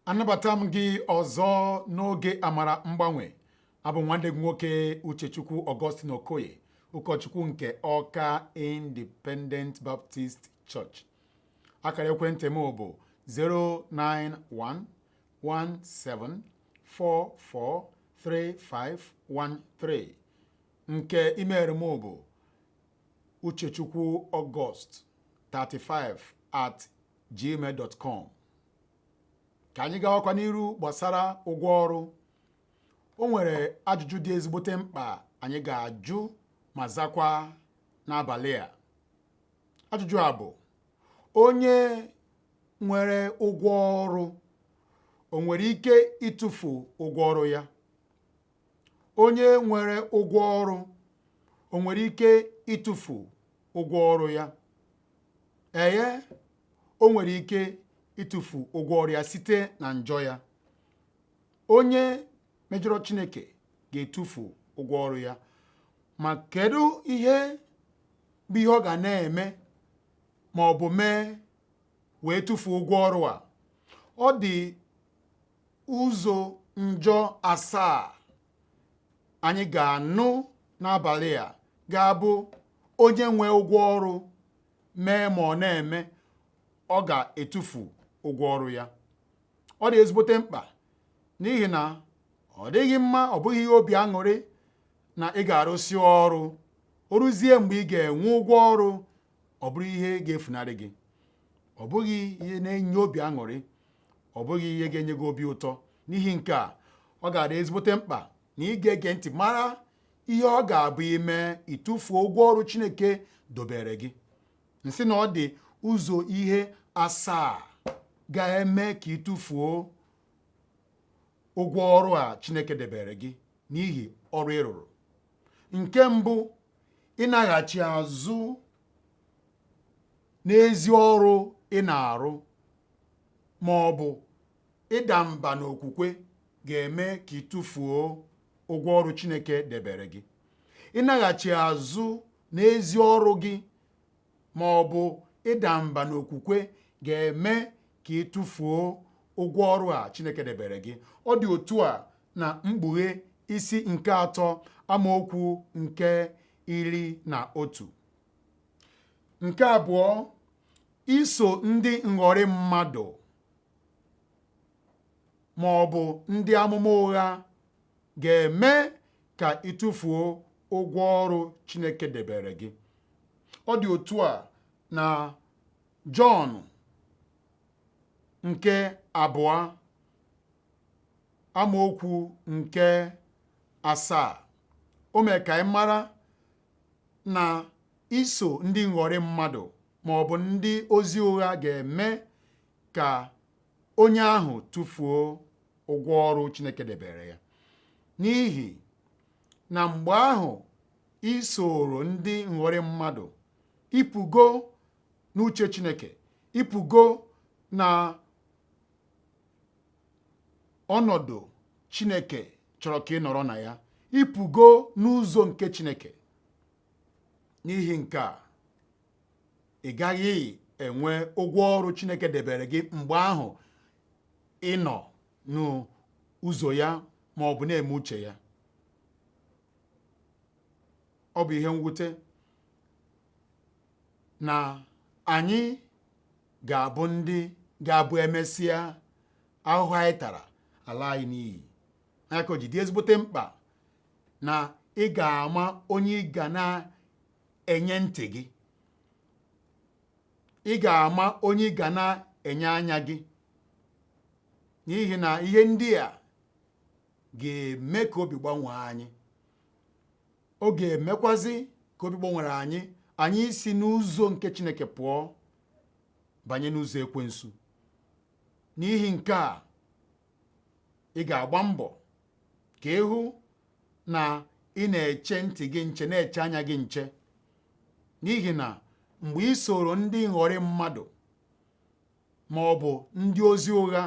Anabata m gị ọzọ n'oge Amara Mgbanwe. Abụ nwanne gị nwoke Uchechukwu Augustine Okoye, ụkọchukwu nke Ọka Independent Baptist Church. Akara ekwentị m bụ 09117443513. Nke email m bụ uchechukwuaugust35@gmail.com. Ka anyị gawakwa n'iru gbasara ụgwọ ọrụ. O nwere ajụjụ dị ezigbote mkpa anyị ga-ajụ ma zakwa n'abalị a. Ajụjụ a bụ: onye nwere ụgwọ ọrụ o nwere ike ịtụfu ụgwọ ọrụ ya? Onye nwere ụgwọ ọrụ o nwere ike ịtụfu ụgwọ ọrụ ya? Eye, o nwere ike ịtụfu ụgwọ ọrụ ya site na njọ ya. Onye mejọrọ Chineke ga-etufu ụgwọ ọrụ ya. Ma kedu ihe bụ ihe ọ ga na-eme ma ọ bụ mee wee tụfuo ụgwọ ọrụ a? Ọ dị ụzọ njọ asaa anyị ga-anụ n'abalị a ga-abụ onye nwe ụgwọ ọrụ mee ma ọ na-eme, ọ ga-etufu ụgwọ ọrụ ya. Ọ dị ezigbote mkpa n'ihi na ọ dịghị mma, ọ bụghị ihe obi aṅụrị na ị ga-arụsị ọrụ, o ruzie mgbe ị ga-enwe ụgwọ ọrụ, ọ bụrụ ihe ga-efunarị gị. Ọ bụghị ihe na-enye obi aṅụrị, ọ bụghị ihe ga-enye gị obi ụtọ. N'ihi nke a, ọ ga-adị ezigbote mkpa na ị ga-ege ntị mara ihe ọ ga-abụ ime ịtụfuo ụgwọ ọrụ Chineke dobere gị. M sị na ọ dị ụzọ ihe asaa ga-eme ka ị tụfuo ụgwọ ọrụ a Chineke debere gị n'ihi ọrụ ị rụrụ. Nke mbụ, ịnaghachi azụ n'ezi ọrụ ị na-arụ ma ọ bụ ịda mba n'okwukwe ga-eme ka ị tụfuo ụgwọ ọrụ Chineke debere gị. Ịnaghachi azụ n'ezi ọrụ gị ma ọ bụ ịda mba n'okwukwe ga-eme ka ị tụfuo ụgwọ ọrụ a Chineke debere gị. Ọ dị otu a na Mkpughe isi nke 3 amaokwu nke 11. Nke abụọ, iso ndị nghọrị mmadụ ma ọ bụ ndị amụma ụgha ga-eme ka ị tụfuo ụgwọ ọrụ Chineke debere gị. Ọ dị otu a na Jọn nke 2 amaokwu nke 7. O mere ka anyị mara na iso ndị nghọrị mmadụ ma ọ bụ ndị ozi ụgha ga-eme ka onye ahụ tụfuo ụgwọ ọrụ Chineke debere ya. N'ihi na mgbe ahụ i soro ndị nghọrị mmadụ, ị pụgo n'uche Chineke, ị pụgo na ọnọdụ Chineke chọrọ ka ị nọrọ na ya, ị pụgo n'ụzọ nke Chineke. N'ihi nke a, ị gaghị enwe ụgwọ ọrụ Chineke debere gị mgbe ahụ ị nọ n'ụzọ ya ma ọ bụ na-eme uche ya. Ọ bụ ihe mwute na anyị ga-abụ ndị ga-abụ emesịa ahụhụ anyị tara ala anyị n'iyi. Ya ka o ji dị ezigbote mkpa na ị ga-ama onye ị ga na-enye ntị gị, ị ga-ama onye ị ga na-enye anya gị, n'ihi na ihe ndị a ga-eme ka obi gbanwee anyị. Ọ ga-emekwazi ka obi gbanwere anyị, anyị si n'ụzọ nke Chineke pụọ banye n'ụzọ ekwensu. N'ihi nke a, ị ga-agba mbọ ka ị hụ na ị na-eche ntị gị nche, na-eche anya gị nche, n'ihi na mgbe ị soro ndị nghọrị mmadụ ma ọ bụ ndị ozi ụgha,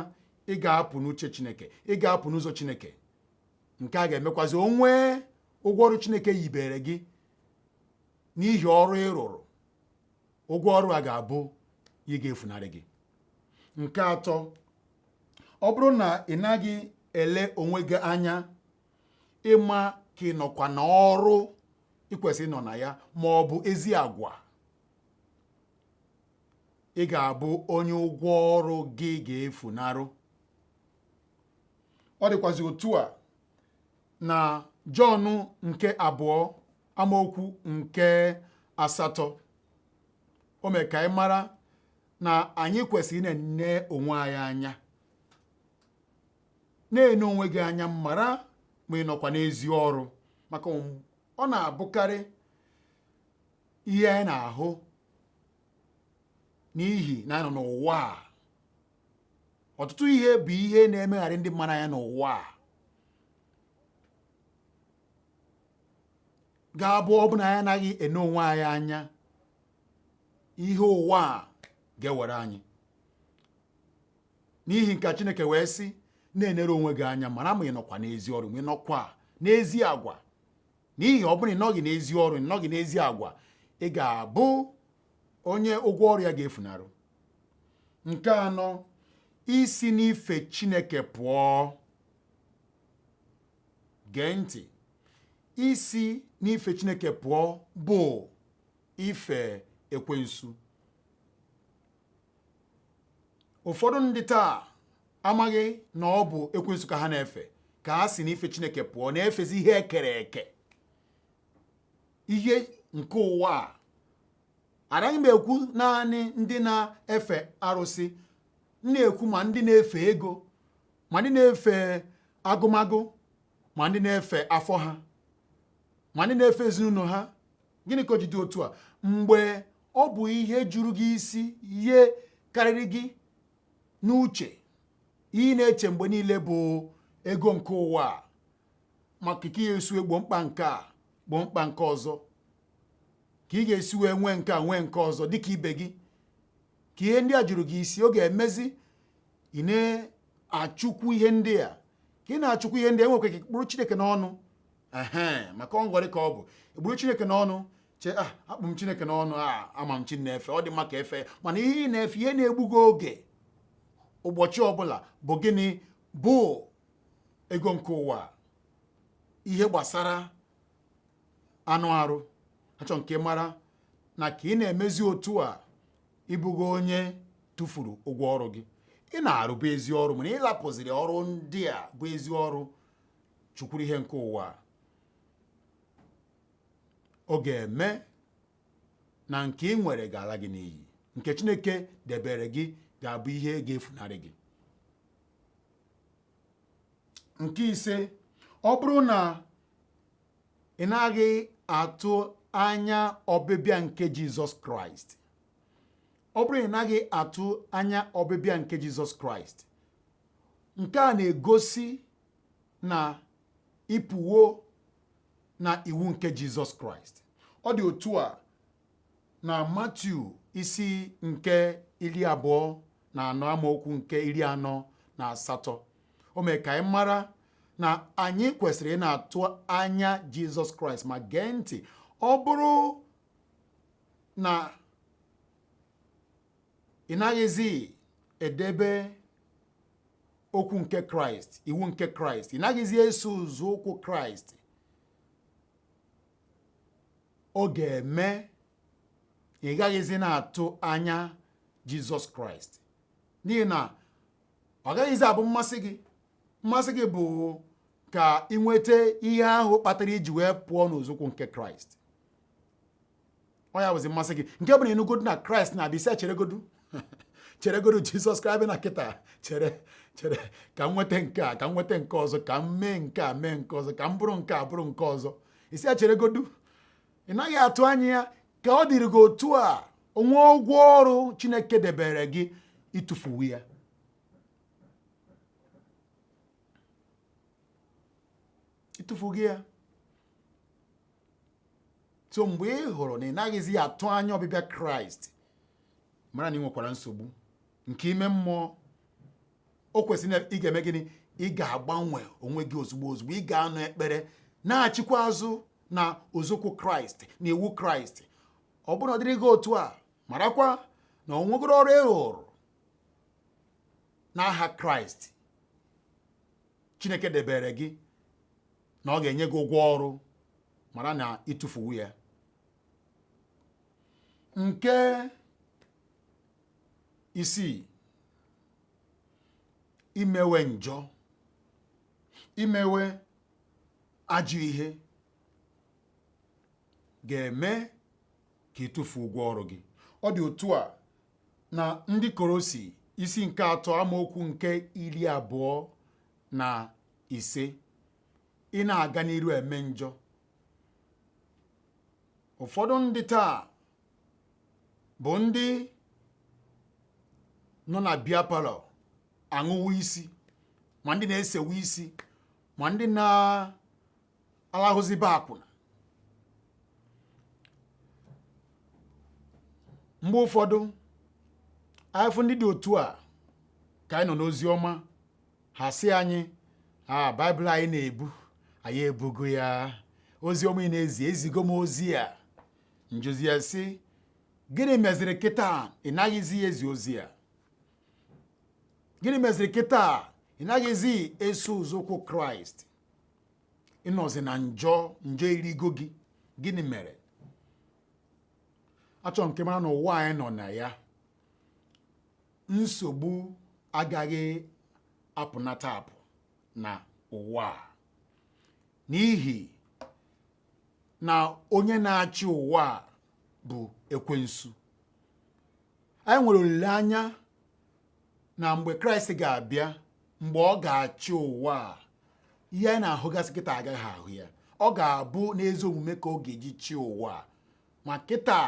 ị ga-apụ n'uche Chineke, ị ga-apụ n'ụzọ Chineke. Nke a ga-emekwazi o nwee ụgwọ ọrụ Chineke yibere gị n'ihi ọrụ ị rụrụ. Ụgwọ ọrụ a ga-abụ ihe ga-efunarị gị. Nke atọ, Ọ bụrụ na ị naghị ele onwe gị anya ịma ka ị nọkwa n'ọrụ ị kwesịrị ịnọ na ya ma ọ bụ ezi agwa, ị ga-abụ onye ụgwọ ọrụ gị ga-efunarụ. Ọ dịkwazị otu a na Jọn nke 2 amaokwu nke 8. O mere ka anyị mara na anyị kwesịrị na-ene onwe anyị anya, na-ene onwe gị anya mara ma ị nọkwa n'ezi ọrụ, maka ọ na-abụkarị ihe anyị na-ahụ n'ihi na anyị nọ n'ụwa a. Ọtụtụ ihe bụ ihe na-emegharị ndị mmadụ anya n'ụwa a ga-abụ ọ bụ na anyị anaghị ene onwe anyị anya, ihe ụwa a ga-ewere anyị. N'ihi nke Chineke wee sị, na-enere onwe gị anya mara ma ị nọkwa n'ezi ọrụ, ma ị nọkwa n'ezi agwa. N'ihi ọ bụrụ na ị nọghị n'ezi ọrụ, ị nọghị n'ezi agwa, ị ga-abụ onye ụgwọ ọrụ ya ga-efunarụ. Nke anọ, isi n'ife Chineke pụọ. Gee ntị, isi n'ife Chineke pụọ bụ ife ekwensu. Ụfọdụ ndị taa amaghị na ọ bụ ekwensu ka ha na-efe, ka ha si n'ife Chineke pụọ na-efezi ihe ekere eke, ihe nke ụwa a. Anaghị m ekwu naanị ndị na-efe arụsị, m na-ekwu ma ndị na-efe ego, ma ndị na-efe agụmagụ, ma ndị na-efe afọ ha, ma ndị na-efe ezinụlọ ha. Gịnị ka o ji dị otu a? Mgbe ọ bụ ihe juru gị isi, ihe karịrị gị n'uche, ihe ị na-eche mgbe niile bụ ego nke ụwa a, maka ka ị ga-esi wee gboo mkpa nke a, gboo mkpa nke ọzọ, ka ị ga-esi wee nwee nke a, nwee nke ọzọ dịka ibe gị, ka ihe ndị a juru gị isi, ọ ga-emezi ị na-achụkwu ihe ndị a. Ka ị na-achụkwu ihe ndị a, enwekwa ka kpụrụ Chineke n'ọnụ. Ehe, maka ọ ngọrị ka ọ bụ egburu Chineke n'ọnụ. Chee, a akpụ m Chineke n'ọnụ, a ama m chi na-efe, ọ dị mma ka efe. Mana ihe ị na-efe, ihe na-egbu gị oge ụbọchị ọbụla bụ gịnị? Bụ ego nke ụwa, ihe gbasara anụ arụ. Achọ nke mara na ka ị na-emezi otu a, ịbụghị onye tụfuru ụgwọ ọrụ gị. Ị na-arụbu ezi ọrụ, mana ị lapụziri ọrụ ndị a bụ ezi ọrụ, chụkwuru ihe nke ụwa. Ọ ga-eme na nke ị nwere ga-ala gị n'iyi, nke Chineke debere gị ga-abụ ihe ga-efunarị gị. Nke ise, ọ bụrụ na ị naghị atụ anya ọbịbịa nke Jizọs Kraịst, ọ bụrụ na ị naghị atụ anya ọbịbịa nke Jizọs Kraịst, nke a na-egosi na ịpụwo na iwu nke Jizọs Kraịst. Ọ dị otu a na Matiu isi nke 24 amaokwu nke 48. O mere ka anyị mara na anyị kwesịrị ị na-atụ anya Jizọs Kraịst. Ma gee ntị, ọ bụrụ na ị naghịzi edebe okwu nke Kraịst, iwu nke Kraịst, ị naghịzi eso nzọụkwụ Kraịst, ọ ga-eme ị gaghịzi na-atụ anya Jizọs Kraịst, n'ihi na ọ gaghịzi abụ mmasị gị. Mmasị gị bụ ka ị nweta ihe ahụ kpatara iji wee pụọ n'ụzọụkwụ nke Kraịst. Ọ ya bụzi mmasị gị, nke bụ na ịnụgodu na Kraịst na-abịa, isi cheregodu, cheregodu, Jizọs Kraịst bịa na kịta, chere chere ka m nweta nke a, ka m nweta nke ọzọ, ka m mee nke a, mee nke ọzọ, ka m bụrụ nke a, bụrụ nke ọzọ. Isi ya cheregodu, ị naghị atụ anya ya. Ka ọ dịrị gị otu a, onwe ụgwọ ọrụ Chineke debere gị, ịtụfuwe ya. Ịtụfughị ya. So mgbe ị hụrụ na ị naghịzi atụ anya ọbịbịa Kraịst, mara na ị nwekwara nsogbu nke ime mmụọ. O kwesịrị na ị ga-eme gịnị? Ị ga-agbanwe onwe gị ozugbo ozugbo. Ị ga-anọ ekpere na-achịkwa azụ na ụzọụkwụ Kraịst na iwu Kraịst. Ọ bụrụ na ọ dịrị gị otu a, marakwa na o nwegoro ọrụ ị rụrụ n'aha Kraịst. Chineke debere gị na ọ ga-enye gị ụgwọ ọrụ, mara na ịtụfuwo ya. Nke isii, imewe njọ, imewe ajọ ihe ga-eme ka ị tụfuo ụgwọ ọrụ gị. Ọ dị otu a na ndị Kolosi isi nke 3 amaokwu nke 25. Ị na-aga n'iru eme njọ. Ụfọdụ ndị taa bụ ndị nọ na beer parlour aṅụwa isi, ma ndị na-esewe isi, ma ndị na-alahụzibe akwụna. Mgbe ụfọdụ anyị fụ ndị dị otu a ka anyị nọ n'ozi ọma, ha sị anyị, a Baịbụl anyị na-ebu, anyị ebugo ya, ozi ọma ị na-ezi, ezigo m ozi a. M jụzie ya sị, gịnị meziri kịta ị naghịzi ezi ozi a? Gịnị meziri kịta ị naghịzi eso ụzọụkwụ Kraịst? Ị nọzi na njọ, njọ erigo gị. Gịnị mere? Achọrọ m ka ị mara na ụwa anyị nọ na ya, nsogbu agaghị apụnata apụ na ụwa a, n'ihi na onye na-achị ụwa a bụ ekwensu. Anyị nwere olileanya na mgbe Kraịst ga-abịa, mgbe ọ ga-achị ụwa a, ihe anyị na-ahụgasị kịta agaghị ahụ ya. Ọ ga-abụ n'ezi omume ka ọ ga-eji chị ụwa a. Ma kịta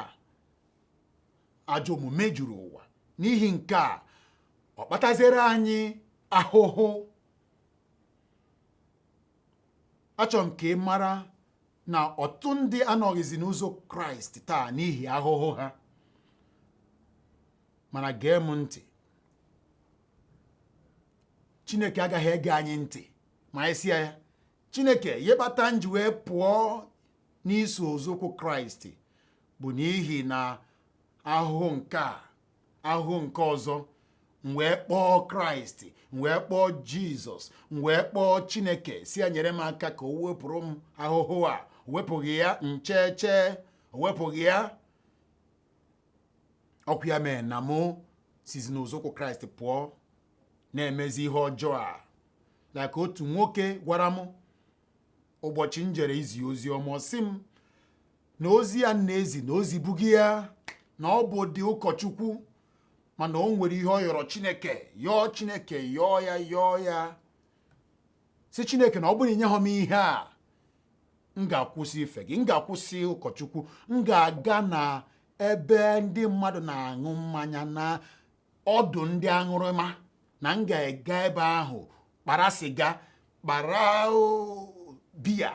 ajọ omume juru ụwa. N'ihi nke a, ọ kpataziere anyị ahụhụ. Achọrọ m ka ị mara na ọtụtụ ndị anọghịzi n'ụzọ Kraịst taa n'ihi ahụhụ ha. Mana gee m ntị, Chineke agaghị ege anyị ntị ma anyị sị ya, Chineke, ihe kpata m ji wee pụọ n'iso ụzọụkwụ Kraịst bụ n'ihi na ahụhụ nke a, ahụhụ nke ọzọ, m wee kpọọ Kraịst, m wee kpọọ Jizọs, m wee kpọọ Chineke sị ya nyere m aka ka o wepụrụ m ahụhụ a. O wepụghị ya, ncheche, o wepụghị ya. Ọkwa ya mere na mụ sizi n'ụzọụkwụ Kraịst pụọ na-emezi ihe ọjọọ a. Like otu nwoke gwara m ụbọchị m jere izi ozi ọma, ọ sị m na ozi ya na-ezi na o zibughị ya, na ọ bụ dị ụkọchukwu, mana o nwere ihe ọ yọrọ Chineke, yọọ Chineke, yọọ ya, yọọ ya, sị Chineke na ọ bụrụ na i nyeghọ m ihe a, m ga-akwụsị ife gị, m ga-akwụsị ụkọchukwu, m ga-aga na ebe ndị mmadụ na-aṅụ mmanya na ọdụ ndị aṅụrụma, na m ga-aga ebe ahụ kpara siga, kpara biya,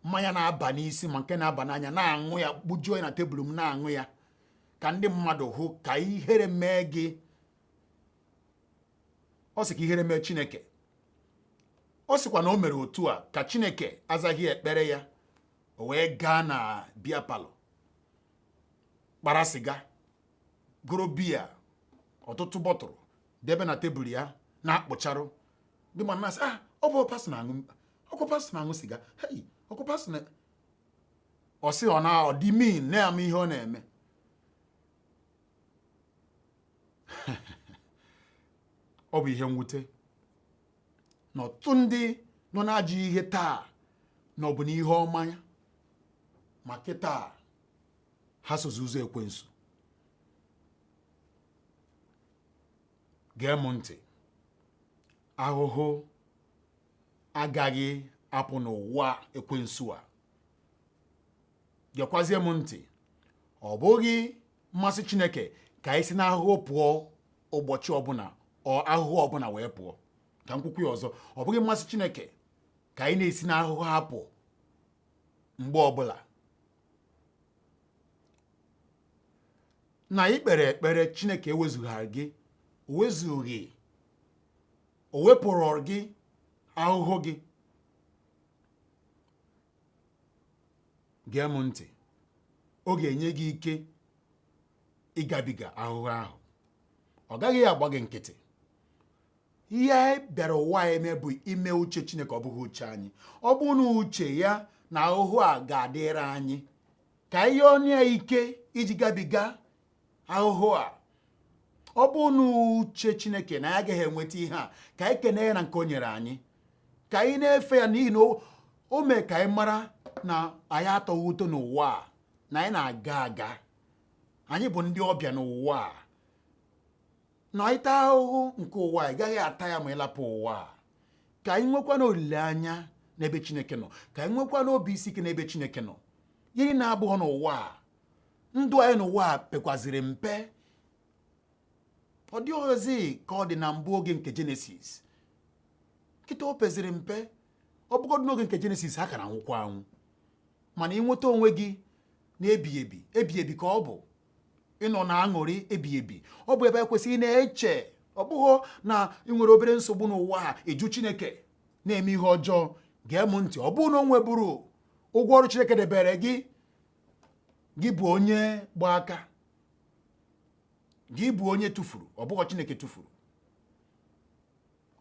mmanya na-aba n'isi ma nke na-aba n'anya, na-aṅụ ya, gbujuo ya na tebụl m, na-aṅụ ya ka ndị mmadụ hụ, ka ihere mee gị. Ọ sị ka ihere mee Chineke. Ọ sịkwa na o mere otu a ka Chineke azaghị ekpere ya, o wee gaa na beer parlour kpara siga, goro biya ọtụtụ bọtụlụ debe na tebụl ya na-akpụcharụ. Ndị mmadụ na-asị, ah, ọ bụ pastọ na-aṅụ, ọkwa pastọ na-aṅụ siga, hei, ọkwa pastọ na ọ sị ọ na ọ dị mean na-ama ihe ọ na-eme. Ọ bụ ihe mwute na ọtụtụ ndị nọ na-ajọ ihe taa na ọ bụ na ihe ọma ya, ma kịta ha sozi ụzọ ekwensu. Gee m ntị, ahụhụ agaghị apụ n'ụwa ekwensu a. Gekwazie m ntị, ọ bụghị mmasị Chineke ka anyị si n'ahụhụ pụọ ụbọchị ọbụla, ọ ahụhụ ọbụla wee pụọ. Ka m kwukwu ya ọzọ, ọ bụghị mmasị Chineke ka anyị na-esi n'ahụhụ apụ mgbe ọbụla. Na ị kpere ekpere Chineke ewezughara gị, o wezughị, o wepụrụ gị ahụhụ gị. Gee m ntị, ọ ga-enye gị ike ịgabiga ahụhụ ahụ, ọ gaghị agba gị nkịtị. Ihe anyị bịara ụwa anyị eme bụ ime uche Chineke, ọ bụghị uche anyị. Ọ bụrụ na uche ya na ahụhụ a ga-adịrị anyị, ka anyị yọọ ya ike iji gabiga ahụhụ a. Ọ bụrụ na uche Chineke na anyị agaghị enweta ihe a, ka anyị kene ya na nke o nyere anyị, ka anyị na-efe ya, n'ihi na o mee ka anyị mara na anyị atọghị ụtọ n'ụwa a, na anyị na-aga aga, anyị bụ ndị ọbịa n'ụwa a, na ịta ahụhụ nke ụwa a, ị gaghị ata ya ma ịlapụ ụwa a. Ka anyị nwekwa na olileanya n'ebe Chineke nọ, ka anyị nwekwa na obi isi ike n'ebe Chineke nọ. Ihe na-abụghị n'ụwa a, ndụ anyị n'ụwa a pekwaziri mpe. Ọ dịghịzi ka ọ dị na mbụ oge nke Jenesis. Kịta o peziri mpe. Ọ bụgodị n'oge nke Jenesis, ha kara anwụkwa anwụ, mana ịnweta onwe gị na-ebi ebi, ebi ebi ka ọ bụ ịnọ na aṅụrị ebi ebi. Ọ bụ ebe ekwesịghị na-eche. Ọ bụghị na ị nwere obere nsogbu n'ụwa a, ịjụ Chineke, na-eme ihe ọjọọ. Gee m ntị, ọ bụrụ na o nweburu ụgwọ ọrụ Chineke debere gị, gị bụ onye gba aka, gị bụ onye tụfuru, ọ bụghị Chineke tụfuru.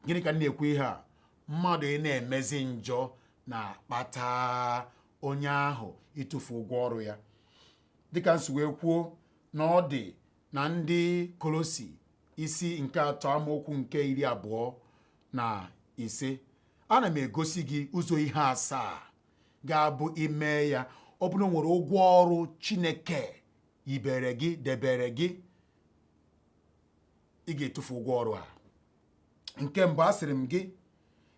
Gịnị ka m na-ekwu ihe a? Mmadụ ị na-emezi njọ na-akpata onye ahụ ịtụfu ụgwọ ọrụ ya, dịka nsi wee kwuo na ọ dị na ndị Kolosi isi nke 3 amaokwu nke 25. Ana m egosi gị ụzọ ihe asaa ga-abụ ime ya, ọ bụrụ na nwere ụgwọ ọrụ Chineke yibere gị, debere gị, ị ga-etufu ụgwọ ọrụ a. Nke mbụ, asịrị m gị,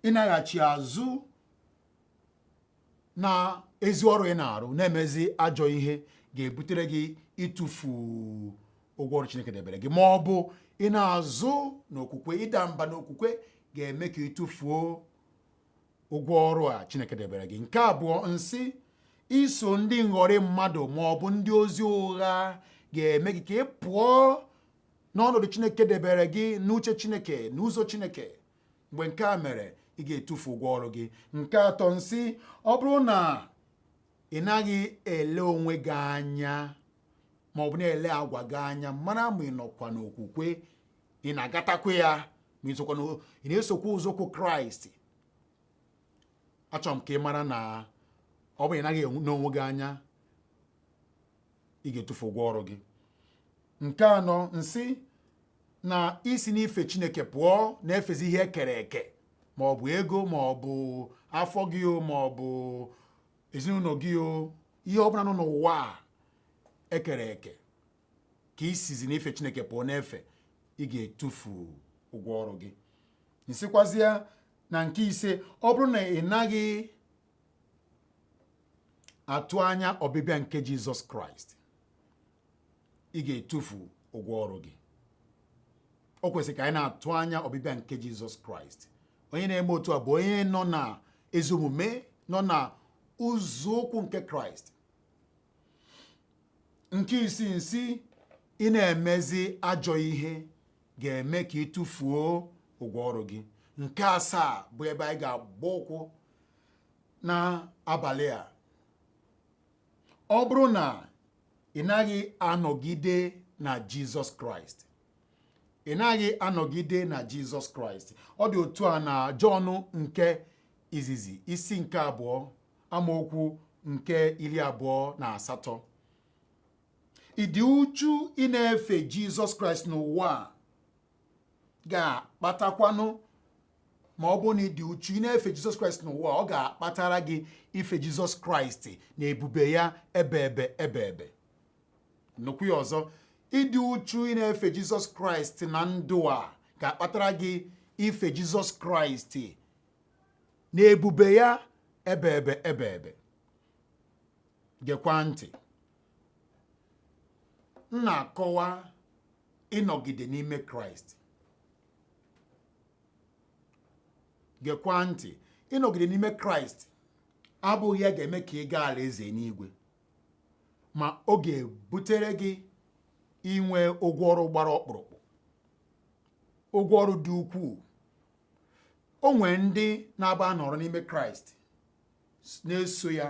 ịnaghachi azụ na ezi ọrụ ị na-arụ na-emezi ajọ ihe ga-ebutere gị ịtụfu ụgwọ ọrụ Chineke debere gị, ma ọ bụ ị na-azụ n'okwukwe, ịda mba n'okwukwe ga-eme ka ị tụfuo ụgwọ ọrụ a Chineke debere gị. Nke abụọ, nsị iso ndị nghọrị mmadụ ma ọ bụ ndị ozi ụgha ga-eme gị ka ị pụọ n'ọnọdụ Chineke debere gị, n'uche Chineke, n'ụzọ Chineke. Mgbe nke a mere, ị ga-etufu ụgwọ ọrụ gị. Nke atọ, nsị ọ bụrụ na ị naghị ele onwe gị anya ma ọ bụ na-ele agwa gị anya, mara ma ị nọkwa n'okwukwe, ị na-agatakwa ya, ma ị na-esokwa ụzọụkwụ Kraịst. Achọrọ m ka ị mara na ọ bụ ị naghị n'onwe gị anya, ị ga-etufu ụgwọ ọrụ gị. Nke anọ, nsị na isi n'ife Chineke pụọ na-efezi ihe ekere eke, ma ọ bụ ego, ma ọ bụ afọ gị o, ma ọ bụ ezinụlọ gị o, ihe ọbụla nọ n'ụwa a ekere eke, ka isizi n'ife Chineke pụọ n'efe, ị ga-etufu ụgwọ ọrụ gị. Nsịkwazịa na nke ise, ọ bụrụ na ị naghị atụ anya ọbịbịa nke Jizọs Kraịst, ị ga-etufu ụgwọ ọrụ gị. O kwesịrị ka anyị na-atụ anya ọbịbịa nke Jizọs Kraịst. Onye na-eme otu a bụ onye nọ na ezi omume, nọ na ụzọụkwụ nke Kraịst. Nke isii, nsị ị na-emezi ajọ ihe ga-eme ka ị tụfuo ụgwọ ọrụ gị. Nke asaa bụ ebe anyị ga-agba ụkwụ n'abalị a. Ọ bụrụ na ị naghị anọgide na Jizọs Kraịst, ị naghị anọgide na Jizọs Kraịst. Ọ dị otu a na Jọn nke izizi isi nke 2 amaokwu nke 28. Ị dị uchu ị na-efe Jizọs Kraịst n'ụwa a ga-akpatakwanụ, ma ọ bụrụ na ị dị uchu ị na-efe Jizọs Kraịst n'ụwa, ọ ga-akpatara gị ife Jizọs Kraịst na ebube ya ebe ebe ebe ebe. Nnukwu ya ọzọ, ịdị uchu ị na-efe Jizọs Kraịst na ndụ a ga-akpatara gị ife Jizọs Kraịst na ebube ya ebe ebe ebe ebe. Gekwa ntị, m na-akọwa ịnọgide n'ime Kraịst. Gekwa ntị, ịnọgide n'ime Kraịst abụghị ya ga-eme ka ị gaa alaeze n'igwe, ma ọ ga-ebutere gị inwe ụgwọ ọrụ gbara ọkpụrụkpụ, ụgwọ ọrụ dị ukwuu. O nwee ndị na-aba nọrọ n'ime Kraịst na-eso ya,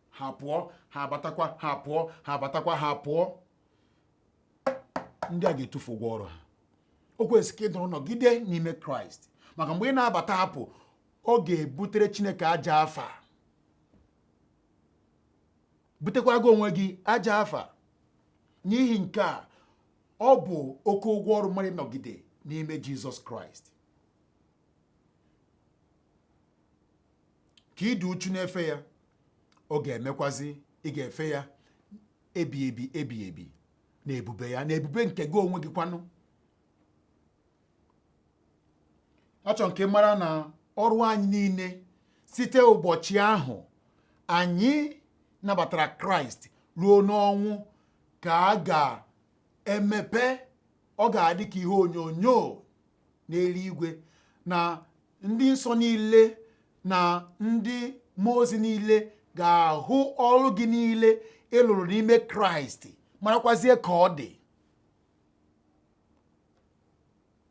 ha pụọ, ha abatakwa, ha pụọ, ha abatakwa, ha pụọ. Ndị a ga-etufu ụgwọ ọrụ ha. O kwesịrị ka ị nọrọ nọgide n'ime Kraịst. Maka mgbe ị na-abata apụ, ọ ga-ebutere Chineke ajọ afa, butekwara gị onwe gị ajọ afa. N'ihi nke a, ọ bụ oke ụgwọ ọrụ mmadụ ịnọgide n'ime Jizọs Kraịst. Ka ị dị uchu na-efe ya, ọ ga-emekwazi ị ga-efe ya ebi ebi ebi ebi na ebube ya, na ebube nke gị onwe gị kwanụ. Achọrọ m ka ị mara na ọrụ anyị niile site ụbọchị ahụ anyị nabatara Kraịst ruo n'ọnwụ ka a ga-emepe. Ọ ga-adị ka ihe onyonyo n'eluigwe, na ndị nsọ niile na ndị mmụọ ozi niile ga-ahụ ọrụ gị niile ị lụrụ n'ime Kraịst, marakwazie ka ọ dị.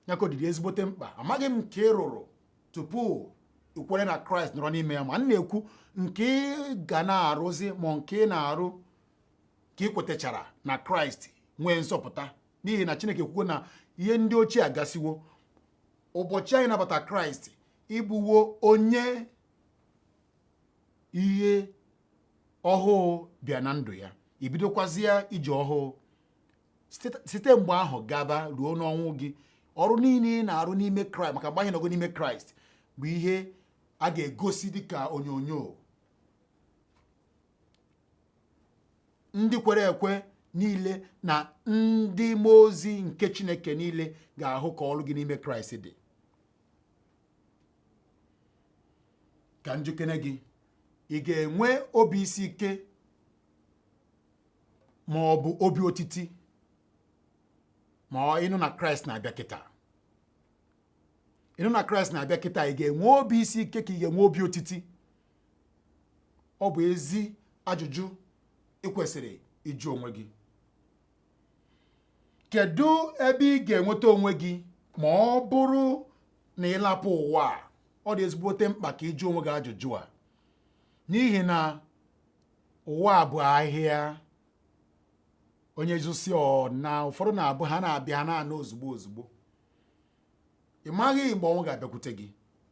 Ya ka ọ dịrị ezigbote mkpa. Amaghị m nke ị rụrụ tupu ị kwere na Kraịst nọrọ n'ime ya, ma m na-ekwu nke ị ga na-arụzi ma nke ị na-arụ ka ị kwetachara na Kraịst nwee nzọpụta. N'ihi na Chineke kwuo na ihe ndị ochie agasiwo. Ụbọchị anyị nabata Kraịst, ị bụwo onye ihe ọhụụ bịa na ndụ ya, i bidokwazie ije ọhụụ. Site mgbe ahụ gaba ruo n'ọnwụ gị, ọrụ niile ị na-arụ n'ime Kraịst, maka mgbe anyị nọgo n'ime Kraịst, bụ ihe a ga-egosi dịka onyonyo. Ndị kwere ekwe niile na ndị mmụọ ozi nke Chineke niile ga-ahụ ka ọrụ gị n'ime Kraịst dị. Ka m jụkene gị, ị ga-enwe obi isi ike ma ọ bụ obi otiti ma ị nụ na Kraịst na-abịa kịta? Ị nụ na Kraịst na-abịa kịta, ị ga-enwe obi isi ike ka ị ga-enwe obi otiti? Ọ bụ ezi ajụjụ ị kwesịrị ịjụ onwe gị. Kedu ebe ị ga-enweta onwe gị ma ọ bụrụ na ị lapụ ụwa a? Ọ dị ezigbote mkpa ka ị jụọ onwe gị ajụjụ a, n'ihi na ụwa bụ ahịa. Onye zụsịa ọ naa. Ụfọdụ na-abụ ha na-abịa, ha na-ana ozugbo ozugbo. Ị maghị mgbe ọnwụ ga-abịakwute gị.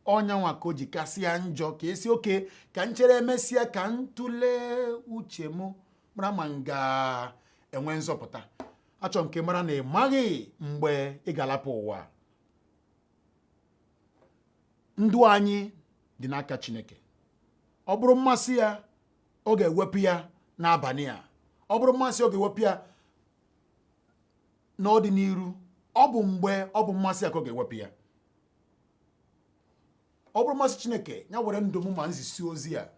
Ọ nya nwa ka o ji kasịa njọ ka esi oke ka m chere emesịa ka m tụlee uche m mara ma m ga-enwe nzọpụta. Achọrọ m ka ị mara na ị maghị mgbe ị ga-alapụ ụwa. Ndụ anyị dị n'aka Chineke. Ọ bụrụ mmasị ya, ọ ga-ewepụ ya n'abalị a. Ọ bụrụ mmasị, ọ ga-ewepụ ya n'ọdịnihu. Ọ bụ mgbe ọ bụ mmasị ya ka ọ ga-ewepụ ya. Ọ bụrụ mmasị Chineke, ya were ndụ m ma m zisi ozi a.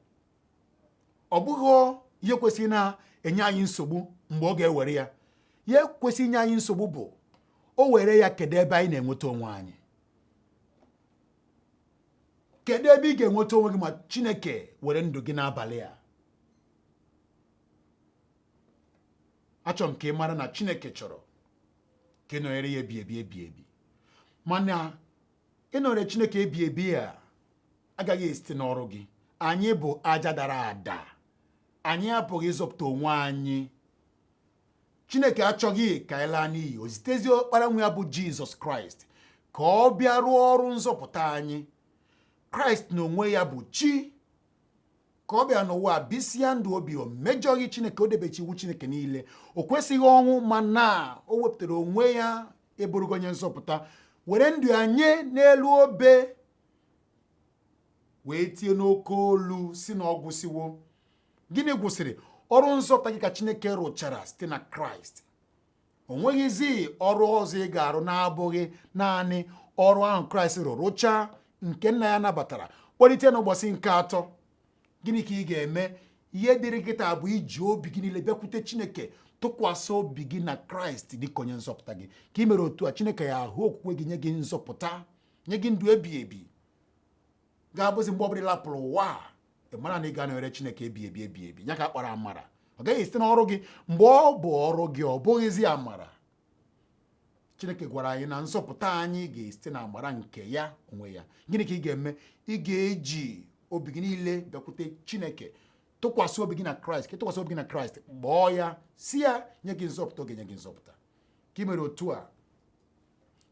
Ọ bụghị ihe kwesịrị na-enye anyị nsogbu mgbe ọ ga-ewere ya. Ihe kwesịrị inye anyị nsogbu bụ o were ya, kedu ebe anyị na-enweta onwe anyị? Kedu ebe ị ga-enweta onwe gị ma Chineke were ndụ gị n'abalị a? Achọrọ m ka ị mara na Chineke chọrọ ka ị nọnyere ya ebi ebi ebi ebi. Mana ịnọnyere Chineke ebi ebi a agaghị esite n'ọrụ gị. Anyị bụ aja dara ada, anyị apụghị ịzọpụta onwe anyị. Chineke achọghị ka anyị laa n'iyi, o zitezie ọkpara nwa ya bụ Jizọs Kraịst ka ọ bịa rụọ ọrụ nzọpụta anyị. Kraịst n'onwe ya bụ chi. Ka ọ bịa n'ụwa bisịa ndụ o bi, o mejọghị Chineke, o debechi iwu Chineke niile, o kwesịghị ọnwụ, mana o wepụtara onwe ya ịbụrụ gị onye nzọpụta, were ndụ ya nye n'elu obe, wee tie n'oke olu sị na ọ gwụsịwo. Gịnị gwụsịrị? Ọrụ nzọpụta gị ka Chineke rụchara site na Kraịst. O nweghịzi ọrụ ọzọ ị ga-arụ na-abụghị naanị ọrụ ahụ Kraịst rụrụ rụchaa, nke nna ya nabatara, kpọlite n'ụbọchị nke atọ. Gịnị ka ị ga-eme? Ihe dịrị gị taa bụ iji obi gị niile bịakwute Chineke, tụkwasị obi gị na Kraịst dịka onye nzọpụta gị. Ka ị mere otu a, Chineke ya ahụ okwukwe gị, nye gị nzọpụta, nye gị ndụ ebi ebi. Ga-abụzi mgbe ọbụla ị lapụrụ ụwa a, ị mara na ị ga-anọnyere Chineke ebi ebi ebi ebi. Ya ka a kpọrọ amara. Ọ gaghị esite n'ọrụ gị. Mgbe ọ bụ ọrụ gị, ọ bụghịzi amara. Chineke gwara anyị na nzọpụta anyị ga-esite na amara nke ya onwe ya. Gịnị ka ị ga-eme? Ị ga-eji obi gị niile bịakwute Chineke, tụkwasị obi gị na Kraịst. Ka ị tụkwasị obi gị na Kraịst, kpọọ ya, sị ya nye gị nzọpụta, ọ ga-enye gị nzọpụta. Ka ị mere otu a,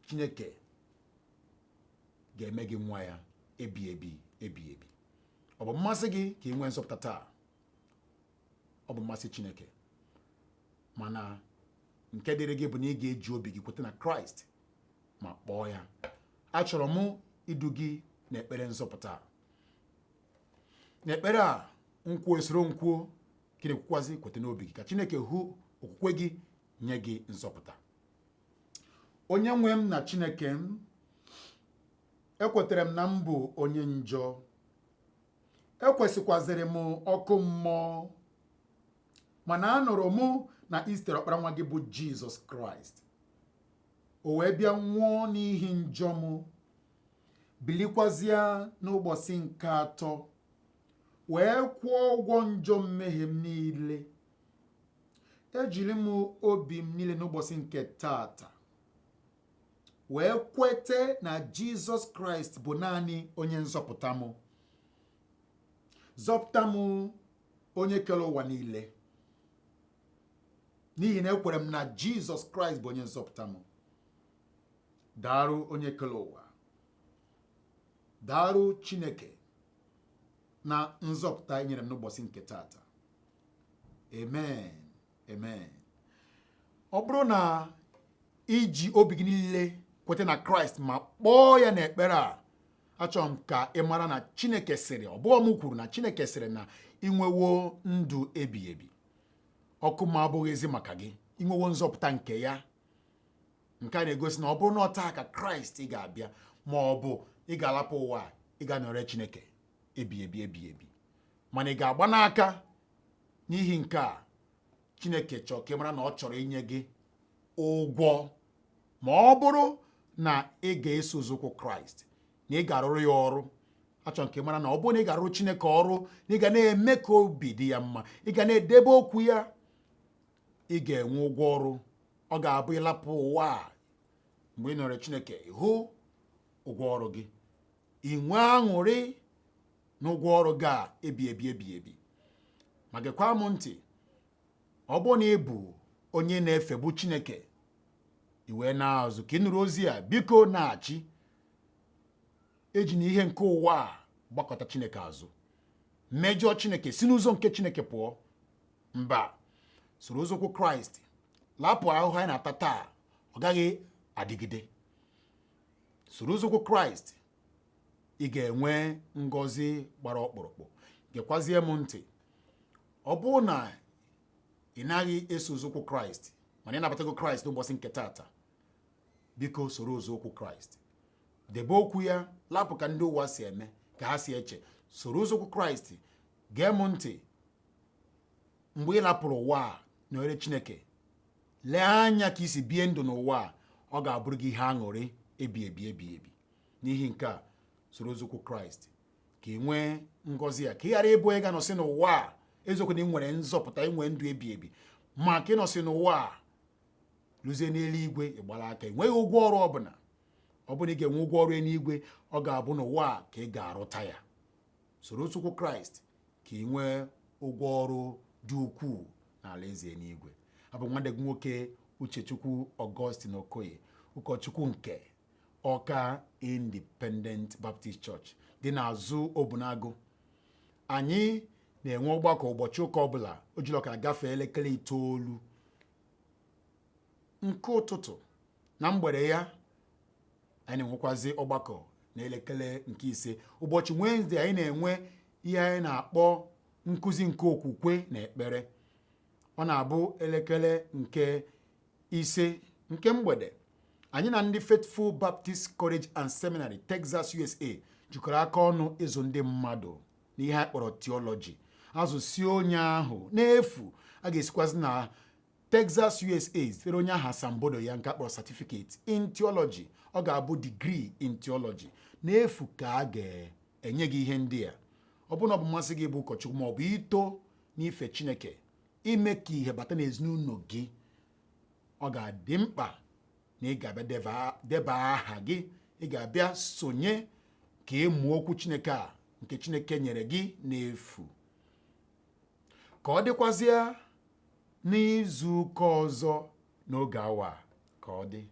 Chineke Ga-eme gị nwa ya ebi ebi ebi ebi. Ọ bụ mmasị gị ka ị nwee nzọpụta taa? Ọ bụ mmasị Chineke, mana nke dịrị gị bụ na ị ga-eji obi gị kweta na Kraịst ma kpọọ ya. Achọrọ m idu gị n'ekpere nzọpụta. N'ekpere a nkwuo, esoro nkwuo ka ị na-ekwukwazi kweta n'obi gị, ka Chineke hụ okwukwe gị, nye gị nzọpụta. Onye nwe m na Chineke m, ekwetara m na m bụ onye njọ, ekwesịkwazịrị m ọkụ mmụọ, mana anụrụ mụ na i zitere ọkpara nwa gị bụ Jizọs Kraịst, o wee bịa nwụọ n'ihi njọ m, bilikwazịa n'ụbọchị nke atọ wee kwụọ ụgwọ njọ mmehie m niile. Ejiri m obi m niile n'ụbọchị nke tata wee kwete na Jizọs Kraịst bụ naanị onye nzọpụta m. Zọpụta m, onye kere ụwa niile, n'ihi na ekwere m na Jizọs Kraịst bụ onye nzọpụta m. Daarụ onye kere ụwa, daarụ Chineke na nzọpụta i nyere m n'ụbọchị nke tata. Amen, amen. Ọ bụrụ na i ji obi gị niile kweta na Kraịst ma kpọọ ya n'ekpere a, achọrọ m ka ị mara na Chineke sịrị, ọ bụghị m kwuru, na Chineke sịrị na ị nwewo ndụ ebighị ebi. Ọkụ mmụọ abụghịzi maka gị. Ị nwewo nzọpụta nke ya. Nke a na-egosi na ọ bụrụ na ọ taa ka Kraịst ga-abịa, ma ọ bụ ị ga-alapụ ụwa, ị ga-anọrọ Chineke ebi ebi ebi ebi. Mana ị ga-agba n'aka. N'ihi nke a, Chineke chọrọ ka ị mara na ọ chọrọ inye gị ụgwọ ma ọ bụrụ na ị ga-eso ụzọụkwụ Kraịst, na ị ga-arụrụ ya ọrụ. Achọrọ ka ị mara na ọ bụrụ na ị ga-arụrụ Chineke ọrụ, na ị ga na-eme ka obi dị ya mma, ị ga na-edebe okwu ya, ị ga-enwe ụgwọ ọrụ. Ọ ga-abụ ịlapụ ụwa a, mgbe ị nọrọ Chineke, hụ ụgwọ ọrụ gị, ị nwee aṅụrị n'ụgwọ ọrụ gị a ebi ebi ebi ebi. Ma gekwa m ntị, ọ bụrụ na ị bụ onye na-efebu Chineke, i wee na-azụ ka ị nụrụ ozi a, biko na-achị eji na ihe nke ụwa a gbakọta Chineke azụ, mejọọ Chineke, si n'ụzọ nke Chineke pụọ. Mba, soro ụzọụkwụ Kraịst, lapụ ahụhụ anyị na-ata taa, ọ gaghị adịgide. Soro ụzọụkwụ Kraịst, ị ga-enwe ngọzi gbara ọkpụrụkpụ. Gekwazie m ntị, ọ bụrụ na ị naghị eso ụzọụkwụ Kraịst, mana ị nabatago Kraịst n'ụbọchị nke tata, biko soro ụzọụkwụ Kraịst, debe okwu ya, lapụ ka ndị ụwa si eme, ka ha si eche. Soro ụzọụkwụ Kraịst. Gee m ntị, mgbe ị lapụrụ ụwa a nọnyere Chineke, lee anya ka i si bie ndụ n'ụwa a, ọ ga-abụrụ gị ihe aṅụrị ebi ebi ebi ebi. N'ihi nke a, soro ụzọụkwụ Kraịst ka ị nwee ngọzi ya, ka ị ghara ịbụ onye ga-anọsị n'ụwa a. Eziokwu na ị nwere nzọpụta, ị nwee ndụ ebi ebi, ma ka ị nọsị n'ụwa a lụzie n'eluigwe, ị gbara aka, ị nweghị ụgwọ ọrụ ọbụla. Ọ bụrụ na ị ga-enwe ụgwọ ọrụ eluigwe, ọ ga-abụ n'ụwa a ka ị ga-arụta ya. Soro ụzọụkwụ Kraịst ka ị nwee ụgwọ ọrụ dị ukwuu n'ala eze eluigwe. Abụ nwanne gị nwoke Uchechukwu Augustine Okoye, ụkọchukwu nke Ọka Independent Baptist Church dị n'azụ Obunagu. Anyị na-enwe ọgbakọ ụbọchị ụka ọbụla o jiri ọkara gafee elekere 9 nke ụtụtụ. Na mgbede ya, anyị na-enwekwazi ọgbakọ n'elekere nke 5. Ụbọchị Wednesday, anyị na-enwe ihe anyị na-akpọ nkụzi nke okwukwe na ekpere. Ọ na-abụ elekere nke 5 nke mgbede. Anyị na ndị Faithful Baptist College and Seminary, Texas, USA jikọrọ aka ọnụ ịzụ ndị mmadụ n'ihe anyị kpọrọ theology. Azụsie onye ahụ n'efu, a ga-esikwazi na Texas, USA zitere onye ahụ asambodo ya nke a kpọrọ certificate in theology. Ọ ga-abụ degree in theology. N'efu ka a ga-enye gị ihe ndị a. Ọ bụrụ na ọ bụ mmasị gị bụ ụkọchukwu ma ọ bụ ito n'ife Chineke, ime ka ihe bata n'ezinụlọ gị, ọ ga-adị mkpa na ị ga-abịa deba aha gị. Ị ga-abịa sonye ka ị mụọ okwu Chineke a nke Chineke nyere gị n'efu. Ka ọ dịkwazịa n'izu ụka ọzọ n'oge awa. Ka ọ dị.